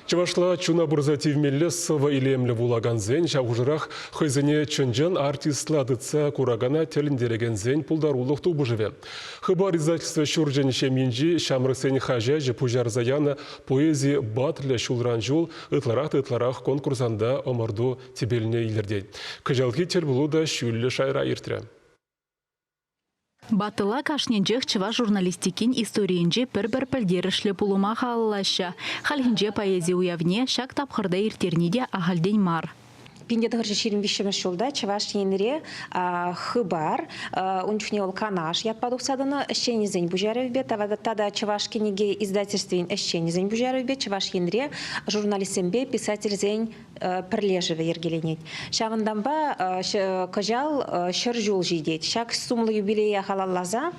Чӑвашла чуна пырса тивмелле сӑвӑ илемлӗ вулакансен ҫав хушӑрах хӑйсене чӑн-чӑн артистла тытса куракана тӗлӗнтерекенсен пултарулӑх тупӑшӑвӗ. Хыпар издательство ҫурчӗн ҫемйинчи ҫамрӑксен хаҫачӗ пуҫарса янӑ поэзи баттлӗ ҫулран-ҫул ытларах та ытларах конкурсанта ӑмӑрту тӗпелне илӗртет. Кӑҫалхи тӗлпулу та ҫӳллӗ шайра иртрӗ. Батыла кашнинчех чӑваш журналистикин историйӗнче пӗр-пӗр пӗлтерӗшлӗ пулӑма халаллаҫҫӗ. Хальхинче поэзи уявне ҫак тапхӑрта ирттерни те ахальтен мар. 1923 ҫулта Чӑваш Енре Хыпар, ун чухне вӑл Канаш ятпа тухса тӑнӑ, ӗҫченӗсен пуҫарӑвӗпе тата Чӑваш кӗнеке издательствин ӗҫченӗсен пуҫарӑвӗпе Чӑваш Енре журналистсемпе писательсен пӗрлешӗвӗ йӗркеленет. Ҫавӑнтанпа кӑҫал 100 ҫул ҫитет. Ҫак сумлӑ юбилее халалласа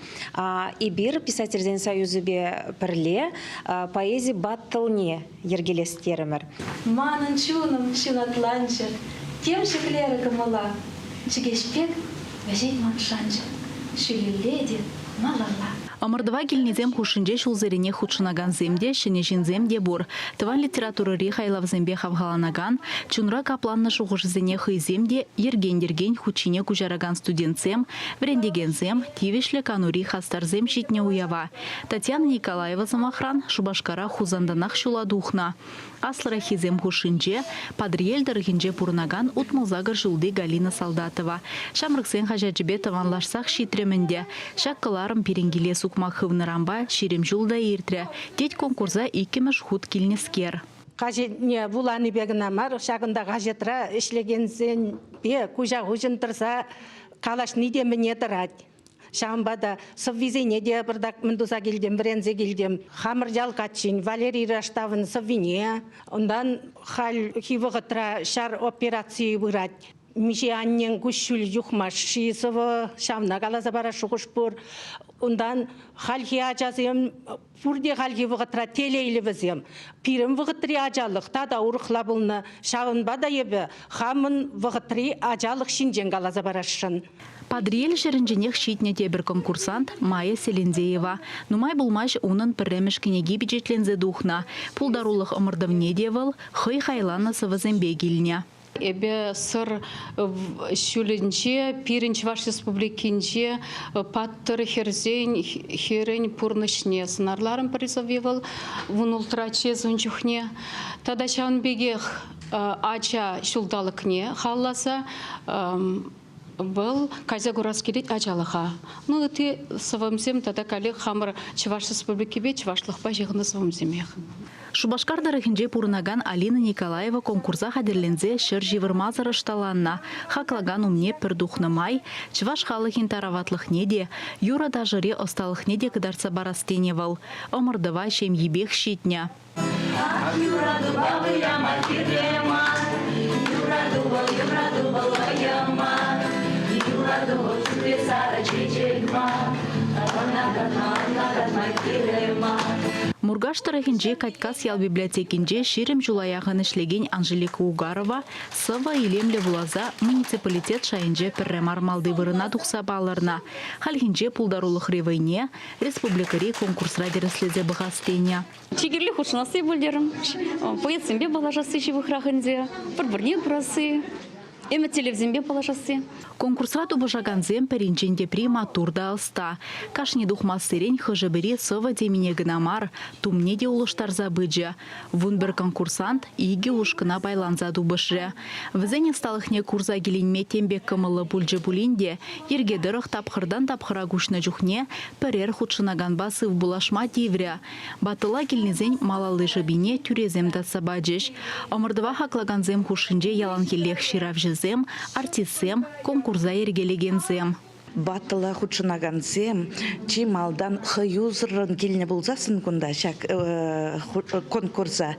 эпир Писательсен союзӗпе пӗрле поэзи баттлне йӗркелес терӗмӗр. Манӑн чунӑм ҫунатланчӗ, тем ҫӗклерӗ кӑмӑла. Чӗкеҫ пек вӗҫет ман шанчӑк, ҫӳлелле те малалла. Ӑмӑртӑва килнисем хушшинче ҫулсеренех хутшӑнакансем те, ҫӗнӗ ҫынсем те пур. Тӑван литературӑри хайлавсемпе хавхаланакан, чунра капланнӑ шухӑшӗсене хӑйсем те йӗркен-йӗркен хут ҫине куҫаракан студентсем, вӗрентекенсем, тивӗҫлӗ канури хастарсем ҫитнӗ уява. Татьяна Николаева, сӑмахран, Шупашкара Хусантанах ҫула тухнӑ. Аслӑраххисем хушшинче Патӑрьел тӑрӑхӗнче пурӑнакан 68 ҫулти Галина Солдатова. Ҫамрӑксен хаҫачӗпе тӑванлашсах ҫитрӗм ӗнтӗ. Ҫак кӑларӑм пирӗн киле сукмак хывнӑранпа 20 ҫул та иртрӗ, тет конкурса иккӗмӗш хут килнӗскер. Хаҫатне вуланипе кӑна мар, ҫакӑнта хаҫатра ӗҫлекенсемпе куҫа-куҫӑн тӑрса калаҫни те мӗне тӑрать. Ҫавӑнпа та сӑввисене те пӑртак мӗн туса килтӗм, вӗренсе килтӗм. Хамӑр ял каччин Валерий Раштавӑн сӑввине, унтан хальхи вӑхӑтра ҫар операцийӗ пырать. Миҫе аннен куҫҫуль юхмасть-ши сӑвӑ, ҫавна каласа парас шухӑш пур. Унтан хальхи ачасем пурте хальхи вӑхӑтра телейлӗ вӗсем. Пирӗн вӑхӑтри ачалӑх тата урӑхла пулнӑ. Ҫавӑнпа та эпӗ хамӑн вӑхӑтри ачалӑх ҫинчен каласа парасшӑн. Патӑрьел ҫӗрӗнченех ҫитнӗ тепӗр конкурсант Майя Селендеева. Нумай пулмасть унӑн пӗрремӗш кӗнеки пичетленсе тухнӑ. Пултарулӑх ӑмӑртӑвне те вӑл хӑй хайланӑ сӑвӑсемпе килнӗ. Эпӗ Сӑр ҫулӗнче пирӗн Чӑваш Республикинче паттӑр хӗрсен хӗрӗн пурнӑҫне сӑнарларӑм пӗр сӑвви вӑл 16-раччӗ ун чухне. Тата ҫавӑн пекех ача ҫулталӑкне халалласа вӑл кайса курас килет ачалӑха. Ну, ытти сӑвӑмсем тата каллех хамӑр Чӑваш Республикипе чӑвашлӑхпа ҫыхӑннӑ сӑвӑмсемех. Шупашкар тӑрӑхӗнче пурӑнакан Алина Николаева конкурса хатӗрленсе ҫӗр ҫывӑрмасӑр ӑшталаннӑ. Хаклакан умне пӗр тухнӑ май чӑваш халӑхӗн тараватлӑхне те, юрӑ-ташӑри ӑсталӑхне те кӑтартса парас тенӗ вӑл. Ӑмӑртӑва ҫемйипех ҫитнӗ. Ах, юратупа выляма кирлӗ мар, юрату вӑл, юрату вӑл вӑйӑ мар, юрату вӑл ҫӳле сарӑ чечек мар, ӑна татма, ӑна татма кирлӗ мар. Муркаш тӑрӑхӗнчи Катькас ял библиотекинче 20 ҫула яхӑн ӗҫлекен Анжелика Угарова сӑвӑ илемлӗ вуласа муниципалитет шайӗнче пӗрре мар малти вырӑна тухса палӑрнӑ. Хальхинче пултарулӑхри вӑйне республикӑри конкурсра тӗрӗслесе пӑхас тенӗ. Чи кирли хутшӑнасси пуль терӗм. Поэтсемпе паллашасси ҫывӑхрах ӗнтӗ, пӗр-пӗрне курасси, ӗмӗт-тӗллевсемпе паллашасси. Конкурсра тупӑшакансем пӗринчен тепри маттур та ӑста. Кашни тухмассерен хӑшӗ-пӗри сӑвӑ темине кӑна мар, тумне те улӑштарса пычӗ. 11 конкурсант икӗ ушкӑна пайланса тупӑшрӗ. Вӗсен ӑсталӑхне курса киленме тем пек кӑмӑллӑ пулчӗ пулин те йӗрке тӑрӑх тапхӑртан тапхӑра куҫнӑ чухне пӗрер хутшӑнаканпа сывпуллашма тиврӗ. Батыла килнисен малалли шӑпине тӳресем татса пачӗҫ. Ӑмӑртӑва хаклакансем хушшинче яланхиллех ҫыравҫӑсем, артистсем, конкурса йӗркелекенсем. Батыла хутшӑнакансем чи малтан хӑюсӑррӑн килнӗ пулсассӑн кунта ҫак конкурса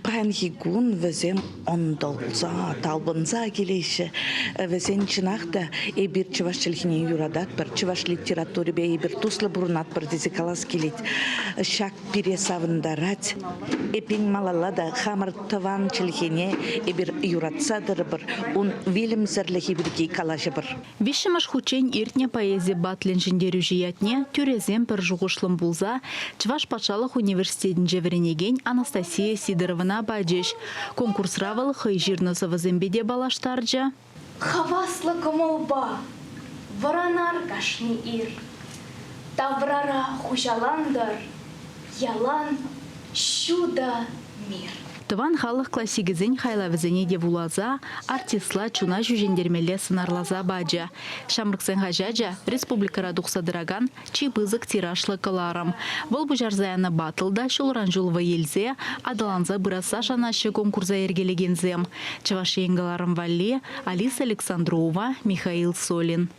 паянхи кун вӗсем ӑнтӑлса, талпӑнса килеҫҫӗ. Вӗсен чӑнах та эпир чӑваш чӗлхине юрататпӑр, чӑваш литературипе эпир туслӑ пурӑнатпӑр тесе калас килет. Ҫак пире савӑнтарать. Эпин малалла та хамӑр тӑван чӗлхене эпир юратса тӑрӑпӑр, ун вилӗмсӗрлӗхӗ пирки калаҫӑпӑр. Виҫҫӗмӗш хутчен иртнӗ. иртнӗ поэзи баттлӗн ҫӗнтерӳҫи ятне тӳресем пӗр шухӑшлӑн пулса Чӑваш патшалӑх университетӗнче вӗренекен Анастасия Сидоровӑна пачӗҫ. Конкурсра вӑл хӑй ҫырнӑ сӑвӑсемпе те паллаштарчӗ. Хаваслӑ кӑмӑлпа вӑранар кашни ир. Таврара хуҫалантӑр ялан ҫутӑ мир. Тӑван халӑх классикӗсен хайлавӗсене те вуласа, артистла чуна ҫӳҫентермелле сӑнарласа пачӗ. Ҫамрӑксен хаҫачӗ республикӑра тухса тӑракан чи пысӑк тиражлӑ кӑларӑм. Вӑл пуҫарса янӑ батл та ҫулран-ҫул вӑй илсе, аталанса пырасса шанаҫҫӗ конкурса йӗркелекенсем. Чӑваш Ен кӑларӑм валли Алиса Александрова, Михаил Солин.